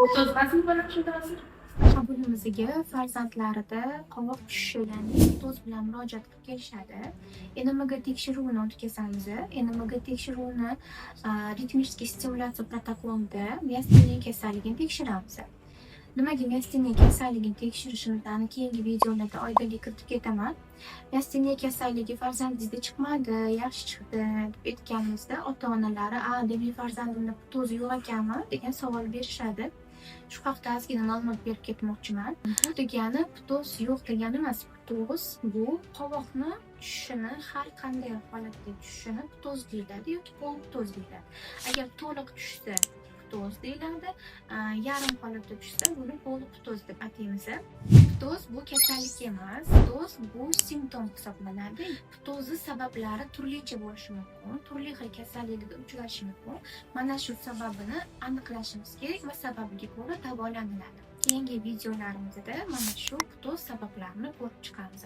Ptoz emasmi bolam shunda hozir? Qabulimizga farzandlarida qovoq tushishi, ya'ni ptoz bilan murojaat qilib kelishadi. НМГ tekshiruvini o'tkazamiz. НМГ tekshiruvini ritmический stimulyatsiya protokolida miasteniya kasalligini tekshiramiz. Nimaga miasteniya kasalligini tekshirishimizni keyingi videolarda oydinlik kiritib ketaman. Miasteniya kasalligi farzandingizda chiqmadi, yaxshi chiqdi deb aytganimizda ota-onalari, "A, demak, farzandimda ptoz yo'q ekanmi?" degan savol berishadi. Shu haqda ozgina ma'lumot berib ketmoqchiman. Bu degani ptoz yo'q degani emas. Ptoz bu qovoqni tushishini, har qanday holatda tushishini ptoz deyiladi yoki полупtoz deyiladi. Agar to'liq tushsa, ptoz deyiladi, yarim holatda tushsa, buni полупtoz deb ataymiz. Ptoz bu kasallik emas, ptoz bu simptom hisoblanadi. Ptozni sabablari turlicha bo'lishi mumkin, turli xil kasalliklarga uchrashi mumkin. Mana shu sababini aniqlashimiz kerak va sababiga ko'ra davolaniladi. Keyingi videolarimizda mana shu ptoz sabablarini ko'rib chiqamiz.